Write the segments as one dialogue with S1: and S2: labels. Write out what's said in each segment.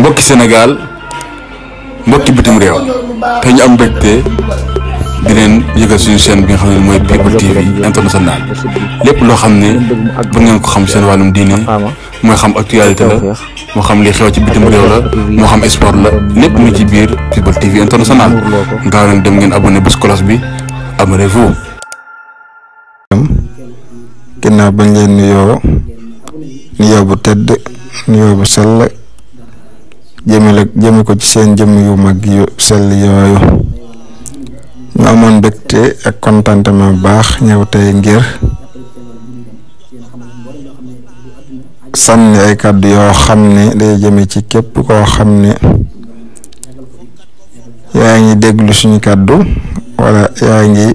S1: mbokki Sénégal mbokki bitim réew te ñu am mbégte di leen yëgal suñu chaîne bi nga xam ne mooy People TV international lépp loo xam ne bu ngeen ko xam seen wàllum diine mooy xam actualité la moo xam li xew ci bitim réew la moo xam sport la lépp mu ci biir People TV international gaaw leen dem ngeen abonné bés cloche bi abonnez-vous.
S2: ginnaaw bañ leen nuyoo bu tedd nuyoo bu sell jëme ko ci seen jëmm yu mag yu sell yooyu ñu amoon mbégte ak contentement bu baax ñëw tey ngir sànni ay kàddu yoo xam ne day jëme ci képp koo xam ne yaa ngi déglu suñu kàddu wala yaa ngi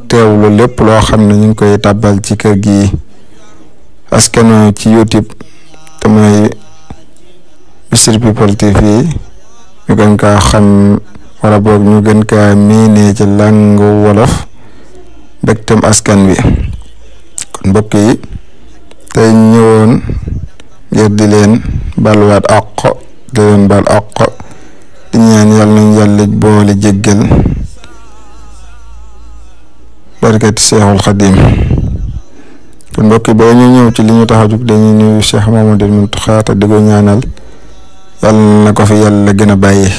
S2: teewlu lépp loo xam ne ñu ngi koy tàbbal ci kër gi askano ci YouTube te mooy Bichri People TV ñu gën kaa xam wala boog ñu gën kaa miinee ci langu wolof mbégteem askan wi kon mbokk yi tey ñëwoon ngir di leen balwaat àq di leen bal àq di ñaan yàlla nañ yàlla boole jéggal barkati Seexul Xadim kon mbokk yi ba ñu ñëw ci li ñu tax a jóg dañuy nuyu Cheikh Mamadou Mountakha te di ko ñaanal yàlla na ko fi yàlla gën a bàyyi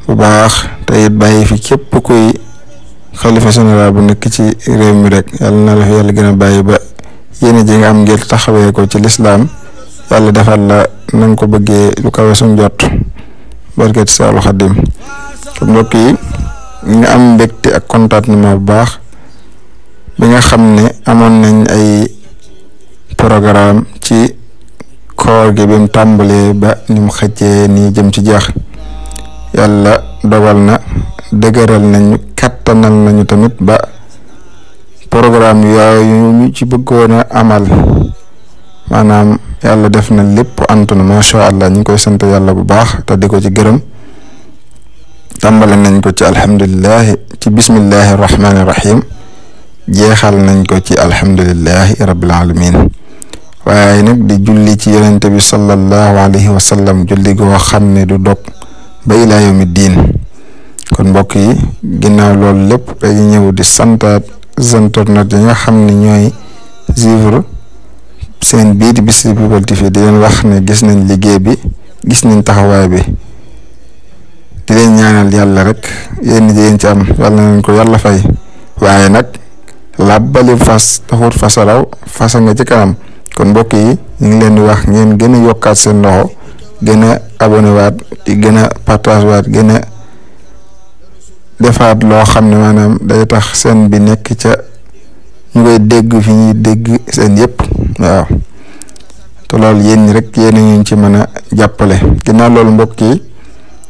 S2: bu baax te it bàyyi fi képp kuy xalifa général bu nekk ci réew mi rek yàlla na la fi yàlla gën a bàyyi ba yéene ji nga am ngir taxawee ko ci lislaam yàlla defal la na nga ko bëggee lu kawe suñ jot barkati Seexul Xadim kon mbokk yi nga am mbégte ak contentement bu baax bi nga xam ne amoon nañ ay programme ci koor gi bi mu tàmbalee ba ni mu xëccee nii jëm ci jeex yàlla dogal na dëgëral nañu kattanal nañu tamit ba programme yooyu ñu ci bëggoon a amal maanaam yàlla def na lépp antu na macha allah ñu ngi koy sant yàlla bu baax te di ko ci gërëm tàmbale nañ ko ci alhamdulilahi ci bismillahi rahmaani rahim jeexal nañ ko ci alhamdulilahi rabbil alamin waaye nag di julli ci yonente bi sallallahu alayhi wa sallam julli goo xam ne du dog ba ilaa yawmi diin kon mbokk yi ginnaaw loolu lépp dañuy ñëw di santaat internet yi nga xam ne ñooy suivre seen bii di Bichri People TV di leen wax ne gis nañ liggéey bi gis nañ taxawaay bi di leen ñaanal yàlla rek yéen ci am yàlla nañ ko yàlla fay waaye nag làbbali fas taxut fasaraw fasa nga ci kanam kon mbokk yi ñu ngi leen di wax ngeen gën a yokkaat seen loxo gën a abonné waat di gën a partage waat gën a defaat loo xam ne maanaam day tax seen bi nekk ca ñu koy dégg fi ñuy dégg seen yëpp waaw te loolu yéen ñi rek yéen ñu ci mën a jàppale ginnaaw loolu mbokk yi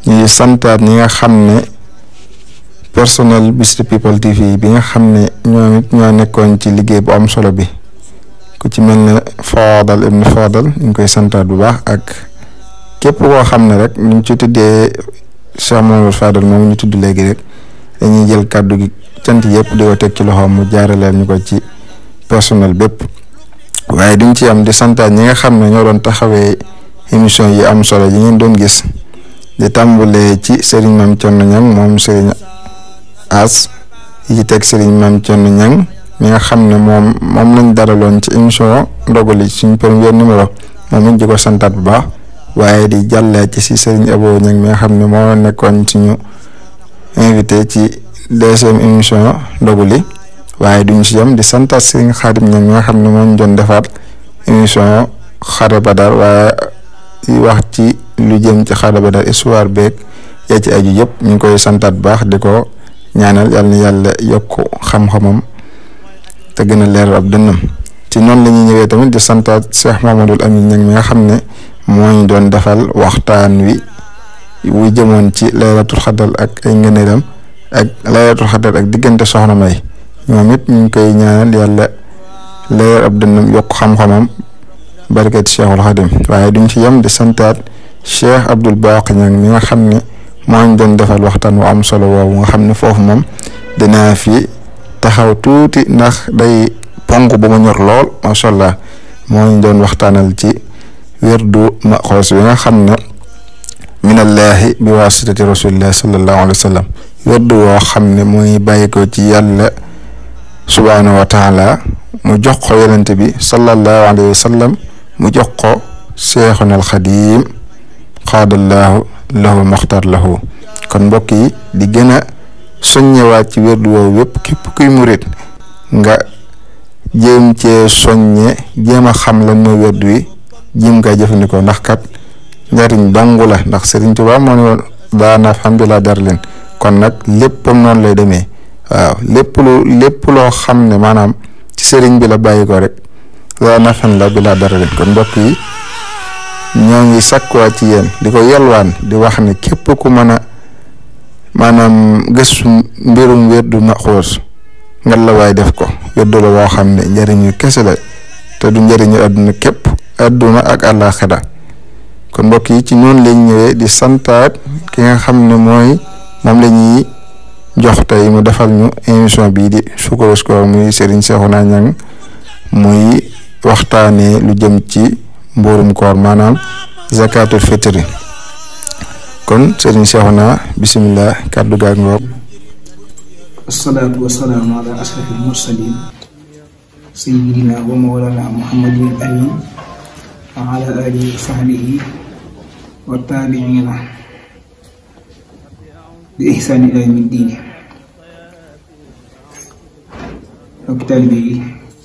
S2: ñuy santaat ñi nga xam ne personnel Bichri People TV bi nga xam ne ñoom it ñoo nekkoon ci liggéey bu am solo bi ku ci mel ne Fadal ibn Fadal ñu ngi koy santaat bu baax ak képp koo xam ne rek ñu ci tuddee Cheikh Mamadou Fadal moom ñu tudd léegi rek dañuy jël kàddu gi cant yëpp di ko teg ci loxoom mu jaaraleel ñu ko ci personnel bépp waaye duñ ci am di santaat ñi nga xam ne ñoo doon taxawee émission yi am solo yi ngeen doon gis di tàmbalee ci Serigne Mame Thierno Niang moom Serigne As yi ci teg Serigne Mame Thierno Niang mi nga xam ne moom lañ daraloon ci émission ndogali suñ premier numéro moom it di ko santaat bu baax waaye di jàllee ci si Serigne Abo Niang mi nga xam ne moo nekkoon suñu invité ci deuxième émission ndogali waaye duñ si yam di santaat Serigne Khadim Niang mi nga xam ne moom doon defaat émission Xare Badar waaye di wax ci lu jëm ci Xare Badar histoire beeg yaa ci aju yëpp ñu ngi koy santaat bu baax di ko ñaanal yàlla na yàlla yokk xam-xamam te gën a leer ab dënnam ci noonu la ñuy ñëwee tamit di santaat Cheikh Mamadou Amine Niang mi nga xam ne moo ñu doon defal waxtaan wu jëmoon ci laylatul xadar ak ay ngëneelam ak laylatul xadar ak diggante soxna May ñoom it ñu ngi koy ñaanal yàlla leer ab dënnam yokk xam-xamam barkati Cheikhul Xadim waaye duñ ci yem di santaat Cheikh Abdoul Baqi Niang mi nga xam ne moo ñu doon defal waxtaan wu am solo woowu nga xam ne foofu moom dinaa fi taxaw tuuti ndax day ponk bu ma ñor lool macha allah moo ñu doon waxtaanal ci werdu maxoos bi nga xam ne minallaahi bi waasitati rasulillahi sallallahu alayhi wa sallam werdu woo xam ne muy bàyyi ko ci yàlla subhaanahu wa taala mu jox ko yonent bi sallallahu alayhi wa sallam mu jox ko seexuna alxadiim xaadallaahu lahu maxtar lahu. kon mbokk yi di gën a soññewaat ci werdu woowu wépp képp kuy murit nga jéem cee soññe jéem a xam lan mooy werdu wi jéem kaa jëfandikoo ndax kat njariñ dangu la ndax Sëriñ Tuubaa moo ne woon daana alhamdulilah dar leen kon nag léppam noonu lay demee waaw lépp loo xam ne maanaam ci sëriñ bi la bàyyi ko rek daana alhamdulilah bi laa dar leen kon mbokk yi ñoo ngi sakkuwaat ci yéen di ko yelwaan di wax ne képp ku mën a maanaam gëstu mbirum werdu maxuus ngal la waay def ko werdu la woo xam ne njëriñu kese la te du njëriñu àdduna képp àdduna ak àllaaxira kon mbokk yi ci noonu lañ ñëwee di santaat ki nga xam ne mooy moom la ñuy jox tey mu defal ñu émission bii di Sukkurus Koor muy Serigne Cheikhouna Niang muy waxtaanee lu jëm ci mbuurum koor maanaam zakatul fitri kon Serigne Cheikhouna bisimilah kàddu gaag ngoog.
S3: asalaatu wasalaamu ala ashrafil mursalin sayyidina wa mawlana muhammadin amin wa ala alihi wa sahbihi wa taabiina bi ihsaan ila yawmi diini. ak taalibe yi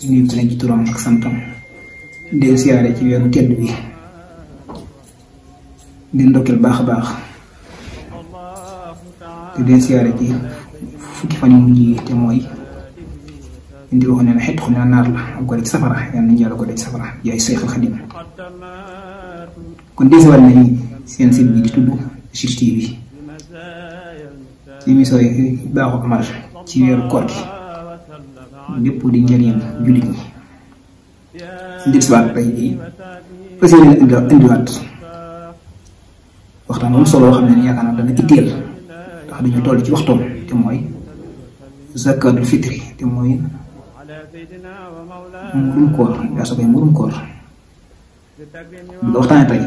S3: nuyu ko ci turam ak santam di siyaare ci weeru tedd bi di ndokkeel baax a baax te di siyaare ci fukki fan yu mujj yi te mooy indi wax ne na xet xu ne naar la am ko de ci safara yàlla nañu yàlla ko de ci safara yaay Seexul Xadiim. kon desiwaat nañu seen site bi di tudd Bichri TV ci émission yi baaxoo amal ci weeru koor gi lépp di njëriñ jullit ñi desiwaat tey jii fas yéene indiwaat waxtaan moom solo xam ne yaakaar naa dana itteel ndax dañu toll ci waxtoom te mooy zakatul fitri te mooy murum koor yaa sa koy murum koor bu la waxtaanee tey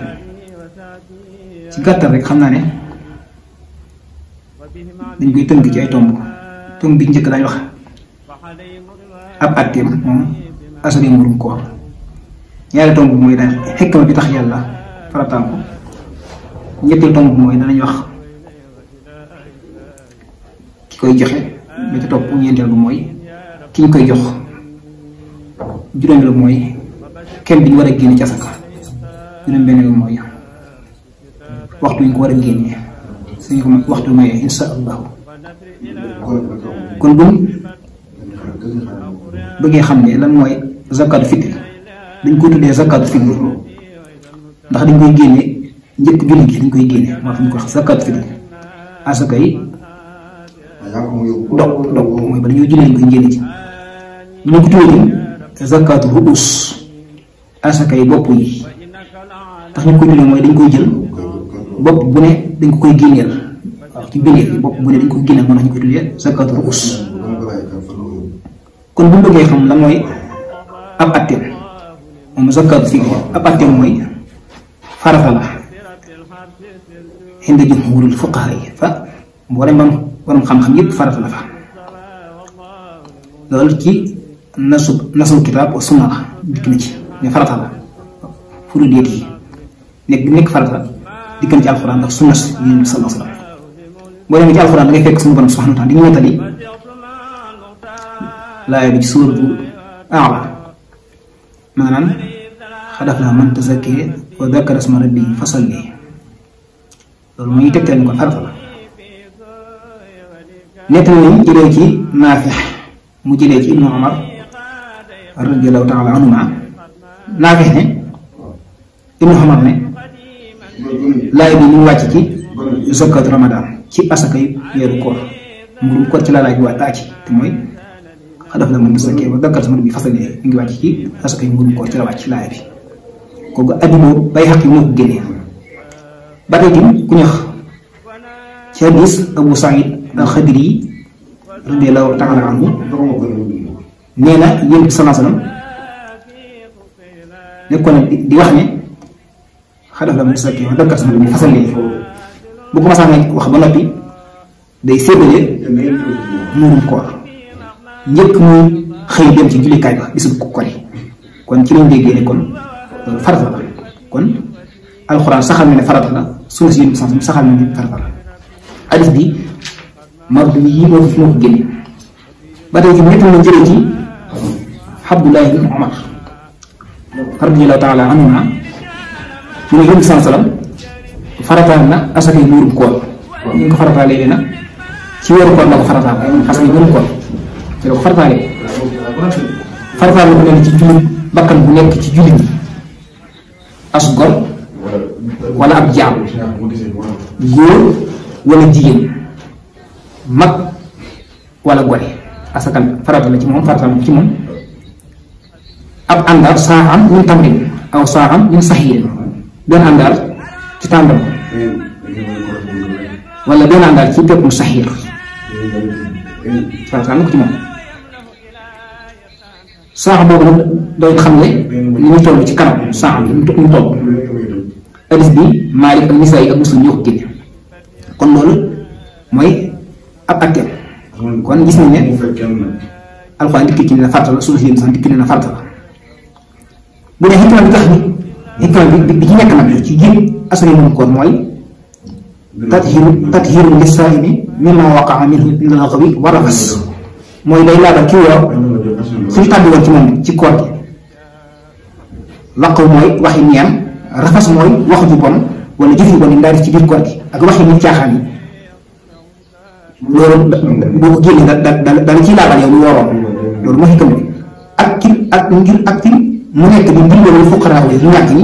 S3: ci gàttal rek xam naa ne dañ koy tënk ci ay tomb bi njëkk daañu wax ab atteem moom asali murum koor ñaari tomb bi mooy daañ xekkama bi tax yàlla farataal ko ñetteel tomb bi mooy danañ wax ki koy joxe ba ci topp ñeenteel bi mooy ki ñu koy jox juróomeel bi mooy kem bi ñu war a génne ci asaka juróom-benneel bi mooy waxtu ñu ko war a génnee suñu ko waxtu mayee insha allahu. kon buñ bëggee xam ne lan mooy zakatu fitri dañ ko tuddee zakatu fitri ndax dañ koy génne njëkk julli gi dañ koy génne moo tax ñu ko wax zakatu fitri. asaka yi dog mooy ba dañoo jullee ñu koy génne ci ñu ko tuddee zakatu ruus asaka yi bopp yi tax ñu koy tuddee mooy dañ koy jël bopp bu ne dañ ko koy génneel waaw ci biir bopp bu ne dañ koy génneel moo tax ñu koy tuddee zakatu ruus. kon bu ñu bëggee xam lan mooy ab atteem moom zakatu fitri ab atteem mooy farata la inda jumhurul fuqaha yi fa mboolem borom xam-xam yëpp farata la fa loolu ci nasul kitaab wa sunna la dikk na ci ne farata la furu déet yi nekk farata dikk na ci alxuraan ak sunna si yéen bi sallallahu alayhi wa sallam boo demee ci alxuraan da ngay fekk suñu borom subhanahu wa taala di ñu nettali laaya bi ci suuratu A'la maanaam xad aflaha man tazakkee wa dakkara isma rabbihi fasalli loolu mooy tegtal ni kon farata la. nett nañ jëlee ci Naafi mu jëlee ci Ibnu Umar radiyallahu taala anhuma Naafi ne Ibnu Umar ne laay bi ñu wàcc ci zakat Ramadan ci asakay weeru koor murum koor ci la laaj waa taa ci te mooy xadaf la mën di sakkee ba dakkar sama bi fasalee ñu ngi wàcc ci asakay murum koor ci la wàcc laay bi kooku addi boobu bay xaq yi moo ko génnee ba tey tim ku ñax ci hadis Abu Saïd al-Xadri radiyallahu taala anhu nee na yéen bi sallallahu alayhi wasallam nekkoon na di wax ne xadaf la mu sakki wax dëkkat sama mu fasal léegi bu ko masaan wax ba noppi day séddale muurum koor njëkk muy xëy dem ci jullikaay ba bisu kori kon ci lañ déggee ne kon loolu farata la kon alxuraan saxal na ne farata la sunna si saxal na ne farata la hadis bi mardu yi moo ko génne ba tey ci ñett na jëlee ci Abdullahi ibn Umar radiyallahu taala anhuma mu ne yonent bi sallam farataal na asakay muurum koor ñu ngi ko farataalee léegi nag ci weeru koor la ko farataal asakay muurum koor ci la ko farataalee farataal la ko leen ci jullit bakkan bu nekk ci jullit ñi as gor wala ab jaam góor wala jigéen mag wala gone asakal farataal la ci moom farataal la ci moom ab àndaar saa am ñun tamrin aw saa am ñun saxiir benn àndaar ci tàndam wala benn àndaar ci peppum saxiir farataal na ko ci moom saax boobu nag doon xam ne li ñu toll ci kanam saax bi ñu toll hadis bi Maalik ak Nisaa ak Muslim ñoo ko génne kon loolu mooy ab atteem kon gis nañ ne alxuraan dikki ci ne na farata la sunna si sax dikki ne na farata la bu dee xikma bi tax bi ci nekk nag ci jiit asaka moom koor mooy tathiru lissaa'imi mimmaa waqa'a minhu min al-lagwi wa rafas mooy day laabal ki woor suñu tàbbi woon ci moom ci koor gi laqaw mooy waxi neen rafas mooy wax ju bon wala jëf yu bon yi daal di ci biir koor gi ak waxi nit caaxaan yi loolu boo ko génnee dala ciy laabal yow lu wooroon loolu moo xikam bi ak ci mu nekk di dimbalal fuqaraa yi ñu ñàkk ñi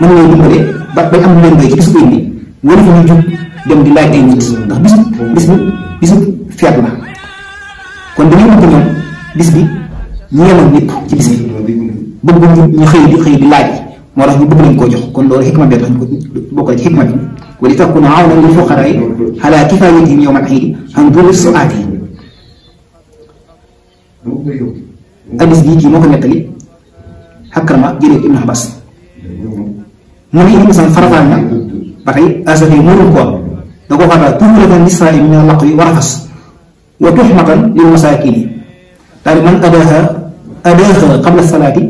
S3: mën ngay dimbale ba bañ am lu leen doy ci bisu koy bi wala fi ñu jug dem di laaj ay nit ndax bisu feet la kon dañuy bëgg ñoom bis bi ñu yemoon ñëpp ci bis bi bëgg ñu xëy di laaj moo tax ñu bëgg nañ koo jox kon loolu xikma bi tax ñu ko bokkale ci xikma bi wa li takuna awnan lil fuqaraa ala kifaayatihim yawmal iid an duuri su'aati hadis bii kii moo ko nettali Hakrama jëlee Ibn Abbas mu ne Ibn Sa'd farataal na ba tey asakay muurum koor da koo farataal tuhratan lis-saa'imi min al-lagwi wa rafas wa tuhmatan lil masaakiin daal man adaaha qabla salaati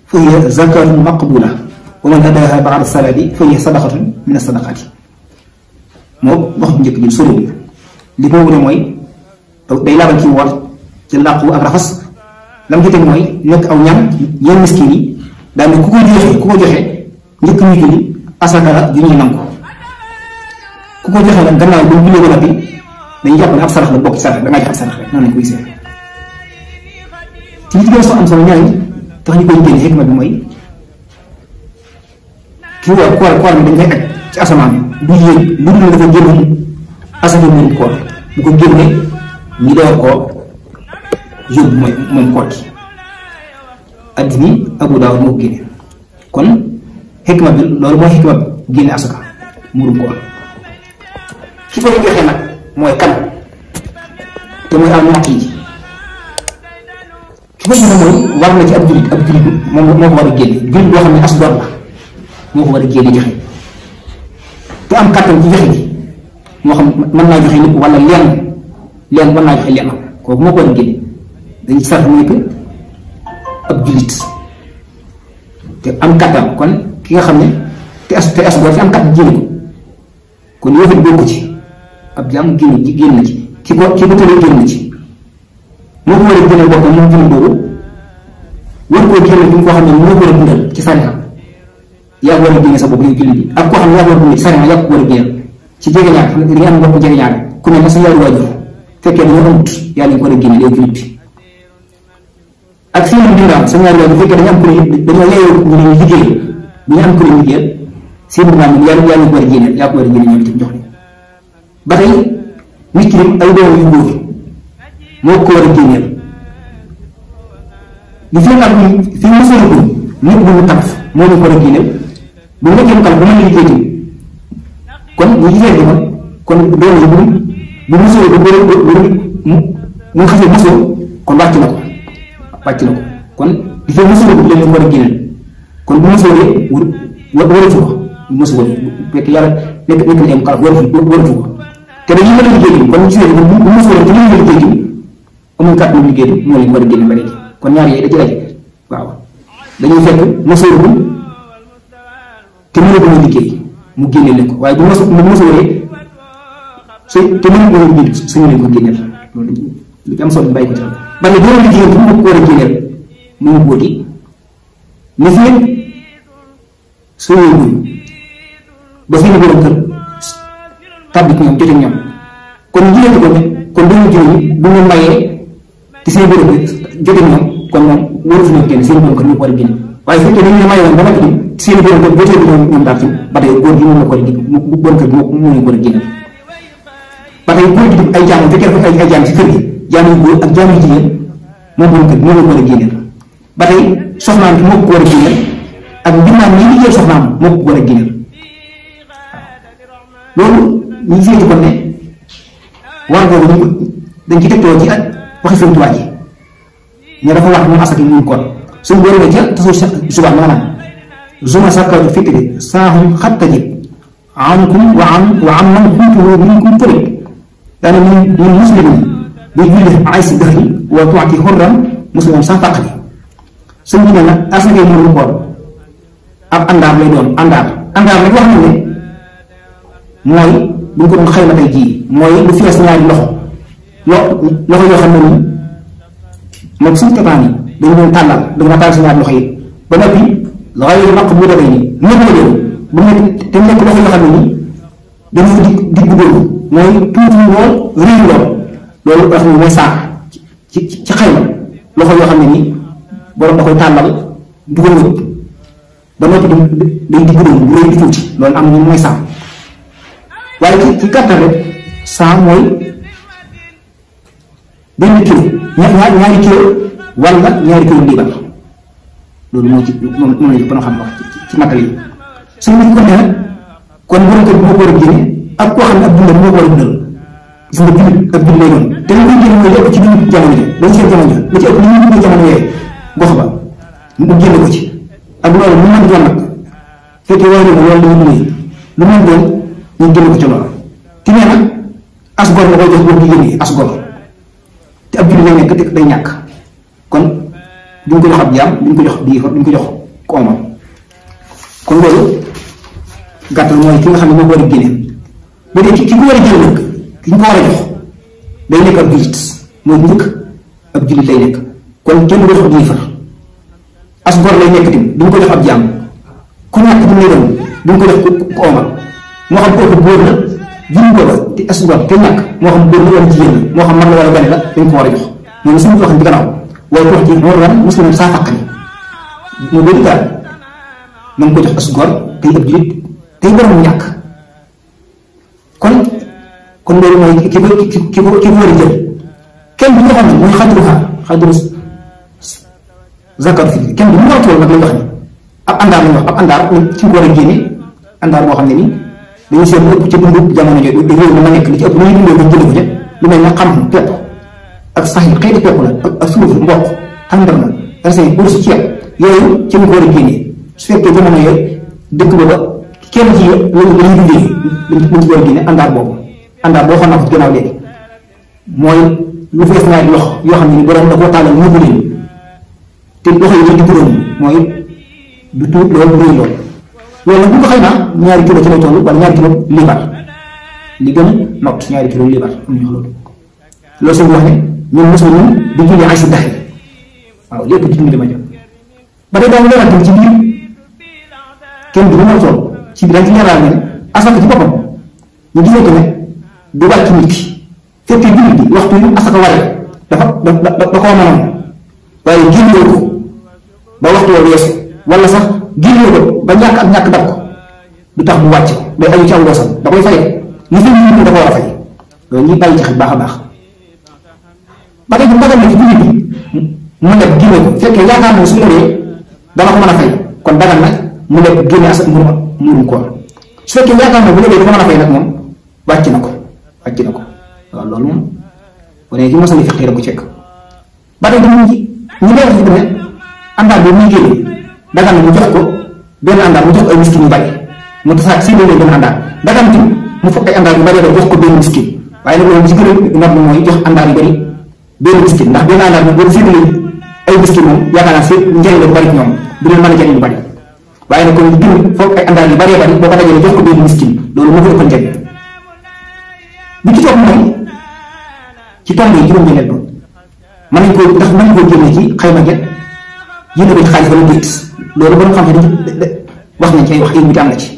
S3: fa hiya zakatun maqbula wa man adaaha ba'da salaati fa hiya sadaqatun min as-sadaqaati moo wax bu njëkk ji solo bi li ko wute mooy day laabal ci woor ci làqu ak rafas lam ci teg mooy nekk aw ñam yenn miskin yi daal ne ku ko joxe njëkk ñu julli asaka la ju ñuy nangu ku ko joxe nag gannaaw bu ñu jullee ba noppi dañuy jàpp ne ab sarax la bokk ci sarax da ngaa jox ab sarax rek noonu lañ koy gisee ci li ci gën a soo am solo ñaari tax ñu koy génne xikma bi mooy ki koor bi dañ koy aj ci asamaan du yéeg lu dul dafa génn asaka muurum koor bu ko génne ñi door koo yóbbu mooy moom koor gi addis bi Abu Daawud moo ko génne kon xikma bi loolu mooy xikma bi génne asaka muurum koor ki ko joxe nag mooy kan te mooy al mu'ti ki ko joxe mooy war na ci ab jullit moom moo ko war a génne jullit boo xam ne as gor la moo ko war a génne joxe te am kàttan ci joxe gi moo xam mën naa joxe lépp wala lenn mën naa joxe lenn kooku moo ko war a génne dañuy sart mu nekk ab jullit te am kàttan kon ki nga xam ne te as gor fi am kàttan génne ko kon yoo xam bokku ci ab jaam génn na ci ki ko tëlee génn na ci moo ko war a génne boppam moom jullit boobu war koo génne bi nga koo xam ne moo ko war a dundal ci sariya yaa war a génne sa bopp yow jullit bi ak koo xam ne yaa war a dundal ci sariya yaa ko war a génne ci jegeñaar xam ne dañuy am mbokk jegeñaar ku ne na sa yaari waajur fekkee dañoo amut yaa leen ko war a génne yow jullit bi ak seen dindaam sa ñaari waajur fekkee dañu am ku ne dañoo yeewoo ñu leen liggéey bu ñu am ku ne liggéeyal seen dindaam yaa leen ko war a génne yaa ko war a génne ñoom itam jox leen ba tey nit ki ay doom yu góor moo ko war a génneel li fi am fi mu soriwul nit bu mu taf moo leen ko war a génneel bu nekkee mu taf bu mën a liggéey tamit kon bu gisee di kon doom yi bu mu sori mu xasee mosoo kon wàcc na ko kon li fi mu soriwul leen ko war a génneel kon bu mu soree waratu ko mosu ko bu fekkee yàlla nekk na am xalaat waratu ko te dañuy mën a liggéey kon ñu ci wér bu mosu woon te ñu ngi liggéey amuñ kàtt mu liggéey moo leen war a génne ba léegi kon ñaar yooyu da ci daje waaw dañuy fekk mosoorul te mënagul liggéey mu génne leen ko waaye bu mosooree te mënagul liggéey suñu leen ko génneel loolu lu am solo bàyyi ko ci ba ne boo liggéey bu mu ko war a génneel mu ngi góor gi ne fi soo ba fi ñu borom kër tàbbi ci ñoom jote ñoom kon jigéen ko ne kon doomu jigéen bu ñu mayee ci seen borom kër jote ñoom kon moom waru fi ñoom kenn seen borom kër ñu war a génn waaye fekkee dañu ne mayoon ba nag seen borom kër jotee ñoom daal ci ba tey góor gi moom la ko war a génn borom kër moo ñu ko war a génnal ba tey góor gi ay jaam fekkee dafa ay jaam ci kër gi jaam yu góor ak jaam yu jigéen moom borom kër moo la ko war a génnal ba tey soxnaam bi moo ko war a génnal ak mbinaan ñi liggéey soxnaam moo ko war a génnal loolu ñu féete kon ne war boobu ñu dañ ci tegtoo ci ak waxi Sëriñ Tuubaa ji ñu dafa wax moom asaka ñu kon suñ boole nga ca tasu subaa ma naan zuma sakatu fitri saahum xattajib ankum wa am man kuntuhu minkum turib daana min muslimin bi julli ay si dëxri wa tuati xurran musliman sans fàqati suñ bi ne nag asaka yi mu koor ab àndaar lay doon àndaar nag wax na ne mooy bu ñu ko doon xayma tey jii mooy lu fees ñaari loxo yoo xam ne nii moom suñu tetaan yi dañu doon tàllal dañu ma tàll si ñaari loxo yi ba noppi loxo yi maq bu dafay nii ñëpp la doon bu nekk te nekk loxo yoo xam ne nii dañoo digg dóomu mooy tuuti lool réy loolu wax ni mooy saak ci xayma loxo yoo xam ne nii borom da koy tàllal dugal wëpp ba noppi day digg dóomu bu réy di tuuti loolu am ñu mooy saak waaye ci gàttal rek saa mooy benn kilo ñaari kilo wala ñaari kilo liibar loolu moo ci moom la ñu gën a xam wax ci matal yi suñu ko nee nag kon borom kër moo ko war a génne ak koo xam ne ab dundam moo ko war a dundal gis nga jullit ak jullit lay doon te li koy génne mooy lépp ci dund jamono ji dañu seen jamono lu ci ëpp li ñuy dundee jamono yooyu gox ba mu génne ko ci ak loolu mu mën doon nag fekkee waaye loolu la ñu dundee lu mën doon ñu génn ko ci loolu ki nee nag as gor la koy jox boobu jigéen ñi as gor te ab jullit lay nekk te day ñàkk kon duñ ko jox ab jaam duñ ko jox biifar duñ ko jox koomam kon loolu gàttal mooy ki nga xam ne moo ko war a génne bu dee ki ko war a génne nag ki ñu ko war a jox day nekk ab jullit mooy njëkk ab jullit lay nekk kon kenn du ko jox biifar as gor lay nekk tamit duñ ko jox ab jaam ku ñàkk du lay doon duñ ko jox koomal moo xam kooku góor la jur ko la te as gor te ñàkk moo xam góor la wala jigéen la moo xam mag la wala gane la dañ ko war a jox moom suñu ko wax ci gannaaw waaye wax ci moo ran muslim saa fàq ni mu bëri daal na nga ko jox as gor tey ab julit tey borom ñàkk kon loolu mooy ki ko war a jël kenn du ñu xam ne mooy xadru zakat fi kenn du mu war a tool nag lañ wax ni ab àndaar lañ wax ab àndaar ci ko war a génne àndaar boo xam ne nii dañu seet lu ëpp ci dundu jamono jooju réew mi ma nekk li ci ëpp lu ñuy dundee ko jëlee ko ca lu mel ne xam pepp ak sax yi xeeti pepp la ak suuf mboq tàndarma raisin bur si ceeb yooyu ci ñu ko war a génnee su fekkee jamono yooyu dëkk booba kenn ci lañuy dundee lañ ci war a génne àndaar boobu àndaar boo xam na ko ci gannaaw léegi mooy lu fees ñaari loxo yoo xam ne ni borom da koo tàllal nëbbu leen te loxo yi di juróom mooy du tuut loolu du rëy loolu loolu nag bu ko xëy na ñaari kilo ci lay toll wala ñaari kilo liibar li gën a not ñaari kilo liibar am nañu loolu loolu sëñ bi wax ne ñun muslimin di julli ay si daxi waaw lépp ci dund dama jot ba tey daañu leeral ci biir kenn du ma toll ci biir dañ ci leeral ne asaka ci boppam ñu gisee ko ne du wàcc nit ki fekkee jullit bi waxtu yu asaka waree da koo mënoon waaye génnee ko ba waxtu woo weesu wala sax génnee ko ba ñàkk ak ñàkk dab ko du tax mu wàcc ko day aju ci aw loosam da koy fay li fi ñu dafa war a fay loolu ñuy bàyyi ci xel baax a baax ba tey bu ndagal na ci jullit bi mu nekk génne ko fekkee yaakaar na su ñëwee dana ko mën a fay kon dagal nag mu nekk génne asaka murum koor su fekkee yaakaar na bu ñëwee dafa mën a fay nag moom wàcc na ko waaw loolu moom bu dee ci mosali fiqh da ko fekk ba tey dañu ñu leer ci ne àndaar boobu muy génne dagal na mu jox ko benn àndaar mu jox ko ay miskin yu bari mu tasaat si loolu gën a àndaar dagan ci mu fokk ay àndaar yu bari jox ko benn miskin waaye nag loolu li ci gën a nopp mooy jox àndaar yu bari benn miskin ndax benn àndaar moom boo séddale ay miskin moom yaakaar naa seen njëriñ la bari ci ñoom du leen mën a jëriñ lu bari waaye nag kon li gën fokk ay àndaar yu bari bari boo ko dajalee jox ko benn miskin loolu moo ko ëppal njëriñ bi ci topp mooy ci tomb yi juróom-ñeenteel ba mën nañ koo ndax mën koo génne ci xayma get yéene ko ci xaalis wala déet loolu ba nga xam ne wax nañ ci ay wax yéen bi am na ci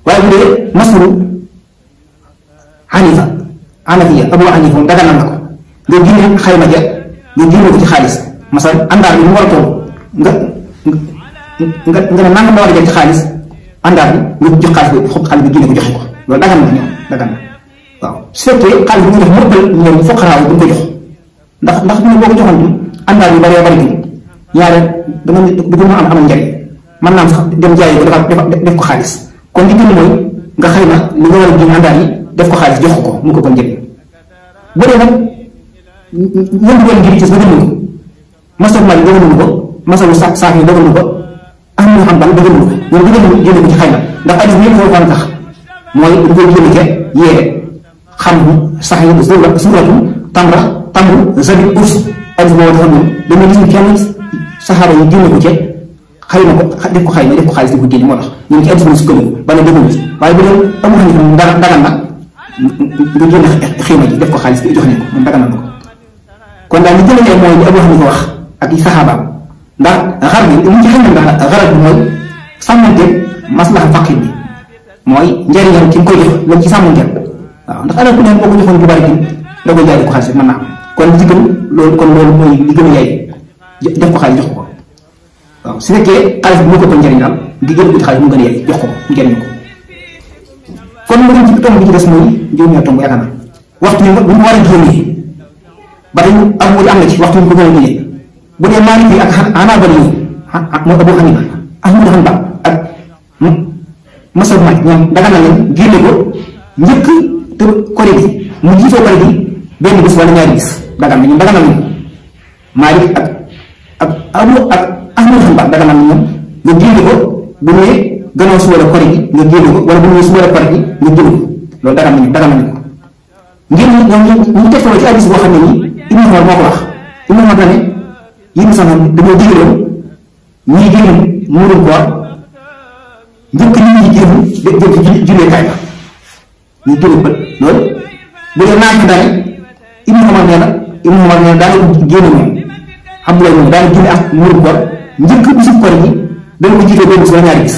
S3: waaye bu dee masuru Hanifa Hanafiya Abu Hanifa moom daganal na ko nga génne xayma get nga génne ko ci xaalis masal àndaar bi mu war a toll nga ne nangam la war a jël ci xaalis àndaar bi nga jox xaalis bi xob xaalis bi génne ko joxe ko loolu dagan na ñoom dagan na waaw su fekkee xaalis bi nga jox mu ëppal ñoom foqaraaw bu ñu ko jox ndax ñu boo ko joxoon àndaar yu bëree bëri bi ñaare dama du ko am njariñ mën naa sax dem jaayi ko def ko xaalis kon li gën mooy nga xayma li nga war a génn àndaar yi def ko xaalis jox ko mu ko kon njëriñ bu dee nag ñoom doon ngir gis ba gënuñu ko masal mali dëgënuñu ko masalu saaf yi dëgënuñu ko am ñu xam ban dëgënuñu ko ñoom dëgënuñu génne ko ci xayma ndax addis bi yëpp foofu am tax mooy dañ koy génne ca yéere xam sax yi suuratu tamru zabit urs addis boobu dafa moom dama gis kenn saxaaba yi génne ko ca xayma ko def ko xayma def ko xaalis di ko génne moo tax ñun ci addis bi sukkandiku ba ne dëgënu ci waaye bu dee amu xam ne moom dagan na nga génne xayma ji def ko xaalis bi jox ne ko moom dagan na ko kon daal li gën a ñëw mooy li Abu Hanifa wax ak i saxaabaam ndax xar bi li ñu ci xam ne ndax xaral bi mooy sàmmante maslaxa faqir bi mooy njëriñam ci nga koy jox lañ ci sàmmante waaw ndax alal ku ne boo ko joxoon bu bari bi da koy jaay ko xaalis mën naa am kon li ci gën loolu kon loolu mooy li gën a yaay def ko xaalis jox ko waaw su fekkee xaalis bi moo ko ëppal njëriñ daal nga jël ko ci xaalis mu gën a yaay jox ko mu jëriñ ko kon mu dem ci tomb bi ci des mooy juróom-ñaar tomb yaakaar naa waxtu bi bu ñu war a génnee ba tey am wut am na ci waxtu bi ko gën a génnee bu dee Maalik yi ak Hanaabila yi mooy Abu Hanifa Ahmad Hanbal ak Masab Maalik ñoom daga na leen génne ko njëkk te kori bi mu jiitoo kori bi benn bis wala ñaari bis dagan na ñoom daga na leen Maalik ak Ahmad Hanbal daga na ñoom nga génne ko bu ñëwee gannaaw suba la kori bi nga génne ko wala bu ñëwee suba la kori bi nga génne ko loolu dagan nañu ko ngir ñu tegtaloo ci hadiis boo xam ne nii Ibnu Umar moo ko wax Ibnu Umar na ne yéen sax dañoo digaloon ñii génn muurum koor njëkk nit ñi génn jëm ci julleekaay ba ñu génn bët loolu bu dee naaj daane Ibnu Umar nee na daana génn moom xam nga moom daana génn ak muurum koor njëkk bisu koor yi dañ ko jiitee benn bis wala ñaari bis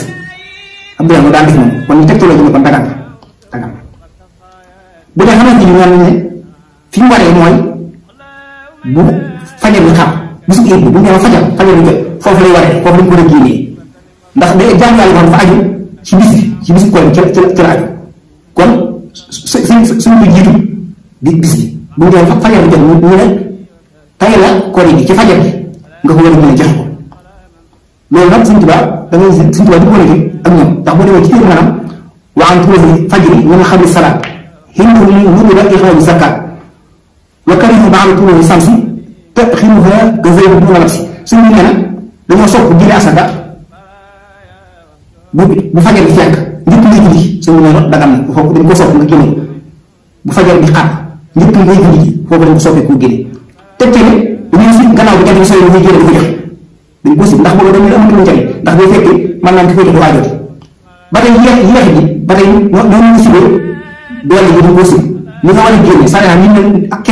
S3: Abdoulaye moo daan def moom kon ñu tegtaloo ci ne kon dagan bu dee xamante ni ñoom ne fi mu waree mooy bu fajar bi xam bisu iid bi bu ñu demee fajar bi jot foofu lay waree foofu lañ ko war a génnee ndax day jàngal xam dafa aju ci bis koor bi ci la aju kon suñ ko jiitu bis bi bu ñu demee fajar bi jot ñu ne tey la koor bi ci fajar bi nga ko war a génne joxe ko loolu nag Sëñ Tuubaa da ngay Sëñ Tuubaa di ko nekk ak ñoom ndax boo demee ci biir maanaam wa an tuluu'i fajri min qabli salaat hindu nudiba ixraaju zakaat wa kariha ba'da tuluu'i shamsi taxiruha ka zaydi duna labsi suñu nee na dañoo sopp julli asaka bu fajar bi fekk njëkk ngay julli suñu nee na dagan na foofu dañ ko sopp nga génne bu fajar bi xaar njëkk ngay julli ji foofu dañ ko soppee ku génne teg ci ne dañuy si gannaaw bi jant bi sooy muy génne di ko joxe dañ ko si ndax boobu dañu amatul njëriñ ndax day fekk mën naa di koy joxe waajooti ba tey yéex ji ba tey noonu ñu sibee doole yi dañ ko si ni nga war a génne saa nit ñi ak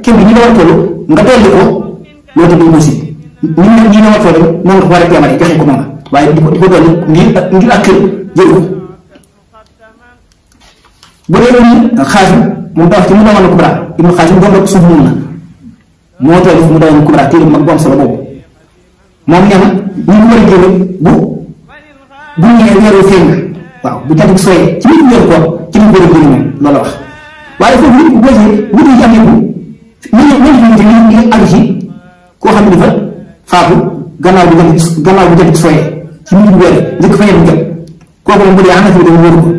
S3: kenn bi ñi nga war a toll nga dolli ko loolu tamit dañ ko si nit ñi nga war a toll noonu nga ko war a teemale joxe ko noonu waaye di ko dolli ngir ak kër jël ko bu dee ni Xaasim moom tax ci mu doon Kubra Ibnu Xaasim doon rek suuf mun na moo teel mu doon Kubra téere mag bu am solo boobu moom nee na ñu war a génne bu ñëwee weeru feeñ waaw bu jant bi sooyee ci biir weeru koor ci biir weeru génne moom loolu wax waaye foofu nit boo see wuute yi am yëpp ñu àgg ci koo xam ne dafa faatu gannaaw bu jant bi sooyee ci biir weer njëkk fa yem jot kooku moom bu dee am na fi dañu wóoru ko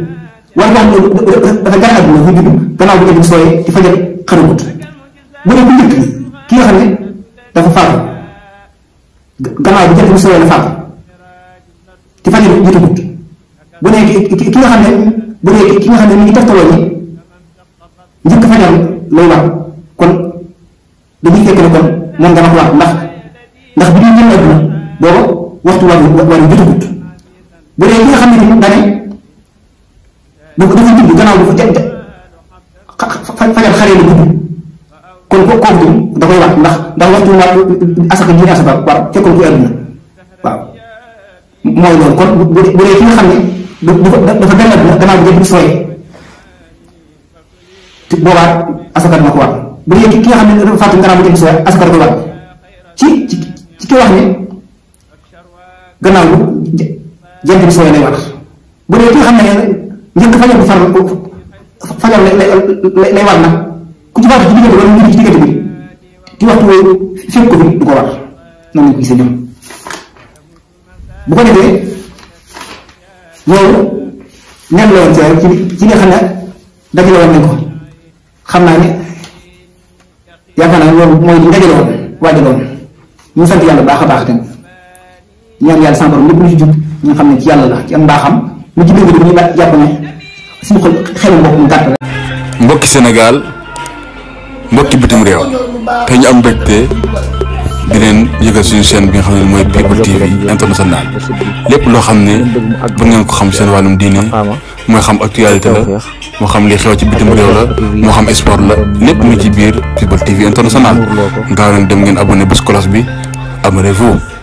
S3: wala koo xam ne dafa gën a àdduna fi judd gannaaw bu jant bi sooyee ci fajar xarugut bu dee bu njëkk bi ki nga xam ne dafa faatu gannaaw bu jant bi sooyee la faatu ci fajar jiitugut bu dee ki nga xam ne bu dee ki nga xam ne mi ngi tegtaloo ni njëkk fajar lay war kon dañuy fekk ne kon moom dana ko war ndax bi ñuy jël adduna booba waxtu war jotagut bu dee ki nga xam ne ni dane dafa judd gannaaw fajar xaree la judd kon kooku da koy war ndax waxtu war asaka ji asaka war fekkoon ko adduna waaw mooy loolu kon bu dee ki nga xam ne dafa benn adduna gannaaw bu jënd sooyee te boobaa asaka dina ko war bu dee ki nga xam ne dafa fàtte gannaaw bu jënd sooyee asaka da koy war ci ki wax ne gannaaw bu jant bi sooyee lay war bu dee ki nga xam ne njëkk fajar bu fajar lay war nag ku ci faatu ci diggante wala mu ci diggante bi ci waxtu woowu fekk ko fi du ko war noonu lañ ko gisee ñoom bu ko defee loolu nen la woon ci nga xam ne dajale woon nañ ko xam naa ne yaakaar naa loolu mooy li dajale woon waajaloon ñu sant yàlla baax a baax tamit ñaan yàlla sama borom lépp lu ci jub ñu xam ne ci yàlla la ci am mbaaxam lu ci dëgg ñu jàpp ne suñu xelu mbokk mu gàtt rek.
S1: mbokki Sénégal mbokki bitim réew te ñu am mbégte di leen yëgal suñu chaîne bi nga xam ne mooy People TV international lépp loo xam ne bu ngeen ko xam seen wàllum diine moo xam actualité la moo xam li xew ci bitim réew la moo xam sport la lépp mu ci biir People TV international gaaw leen dem ngeen abonné bés cloche bi abonnez-vous.